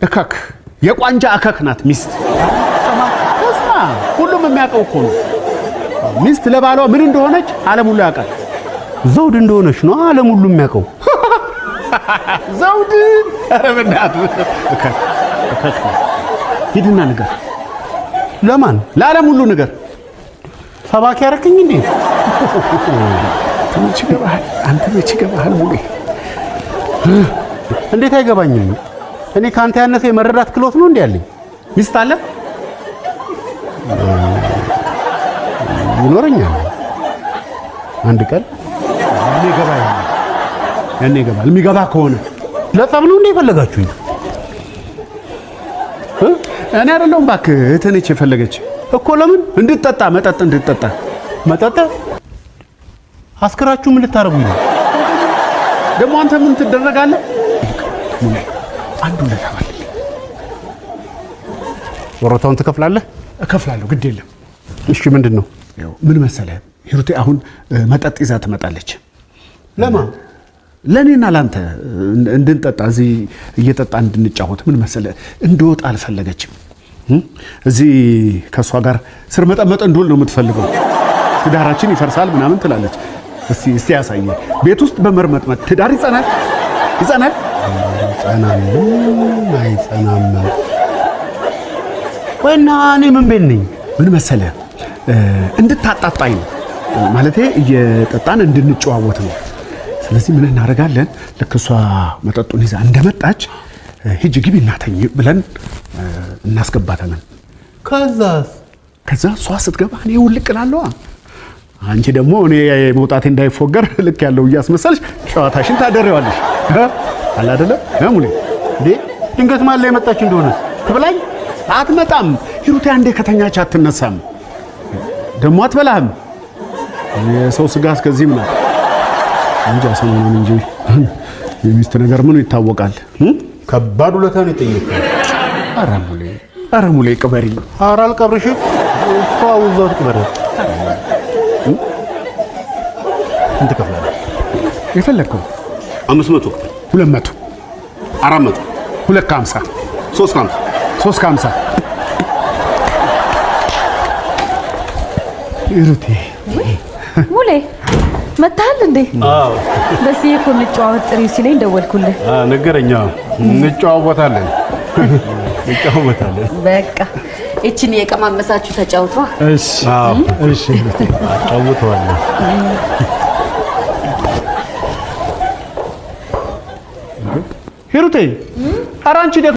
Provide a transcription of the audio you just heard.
እከክ የቋንጃ እከክ ናት ሚስት። ስማ፣ ሁሉም የሚያውቀው እኮ ነው። ሚስት ለባሏ ምን እንደሆነች ዓለም ሁሉ ያውቃል። ዘውድ እንደሆነች ነው ዓለም ሁሉ የሚያውቀው። ዘውድ፣ ኧረ በእናትህ እከክ እከክ ናት። ሂድና ንገር። ለማን? ለዓለም ሁሉ ንገር። ሰባኪ ያረክኝ እንዴ? አንተ መች ይገባሃል? አንተ መች ይገባሃል ሙሌ? እንዴት አይገባኝም? እኔ ከአንተ ያነሰ የመረዳት ክሎት ነው እንዴ ያለኝ? ሚስት አለ? ይኖረኛል አንድ ቀን። ያኔ ይገባ ይሆናል። ያኔ ይገባል። የሚገባ ከሆነ። ለጸብ ነው እንዴ የፈለጋችሁኝ? እኔ አይደለሁም እባክህ፣ እህትህ ነች የፈለገች። እኮ ለምን? እንድትጠጣ፣ መጠጥ እንድትጠጣ። መጠጥ አስክራችሁ ምን ልታደርጉኝ ነው? ደግሞ አንተ ምን ትደረጋለህ? ሙሌ፣ አንዱ ውለታ ባለኝ። ወሮታውን ትከፍላለህ? እከፍላለሁ፣ ግድ የለም። እሺ፣ ምንድን ነው? ምን መሰለህ፣ ሂሩቴ አሁን መጠጥ ይዛ ትመጣለች። ለማን? ለእኔና ለአንተ እንድንጠጣ፣ እዚህ እየጠጣ እንድንጫወት። ምን መሰለህ፣ እንድወጣ አልፈለገችም። እዚህ ከእሷ ጋር ስር መጠመጥ እንድውል ነው የምትፈልገው። ትዳራችን ይፈርሳል ምናምን ትላለች። እስቲ እስቲ ያሳየ፣ ቤት ውስጥ በመርመጥመጥ ትዳር ይጸናል? ይጸናል? ጸናም አይጸናም። ወይና እኔ ምን ቤት ነኝ? ምን መሰለህ፣ እንድታጣጣኝ ነው፣ ማለቴ እየጠጣን እንድንጨዋወት ነው። ስለዚህ ምን እናደርጋለን? ልክ እሷ መጠጡን ይዛ እንደመጣች ሂጂ ግቢ እና ተኝ ብለን እናስገባታለን። ከዛስ? ከዛ እሷ ስትገባ እኔ ውልቅ እላለዋ። አንቺ ደግሞ እኔ መውጣቴ እንዳይፎገር ልክ ያለው እያስመሰልሽ ጨዋታሽን ታደሪዋለሽ። አለ አይደለ ሙሌ? እንዴ፣ ድንገት ማን ላይ የመጣች እንደሆነስ? ትብላኝ። አትመጣም። ሂሩቴ አንዴ ከተኛች አትነሳም። ደግሞ አትበላህም። የሰው ስጋ እስከዚህም ናት። እንጃ ሰሞኑን እንጂ የሚስት ነገር ምኑ ይታወቃል? ከባድ ውለታ ነው የጠየቅከኝ። ኧረ ሙሌ፣ ኧረ ሙሌ ቅበሪ። ኧረ አልቀብርሽም። እሷ እዛው ትቅበር። ስንት ትከፍላለህ? የፈለግከው። 500። 200። 400። 2.50። 3.50። 3.50። ሂሩቴ። ሙሌ፣ መታሃል እንዴ? በስዬ እኮ እንጨዋወት ጥሪው ሲለኝ ደወልኩልህ። ነገረኛ፣ እንጨዋወታለን እንጨዋወታለን። በቃ ይችን የቀማመሳችሁ ተጫውቷ። እሺ እሺ ሂሩቴ። አጫውተዋለሁ። ሂሩቴ፣ ኧረ አንቺ።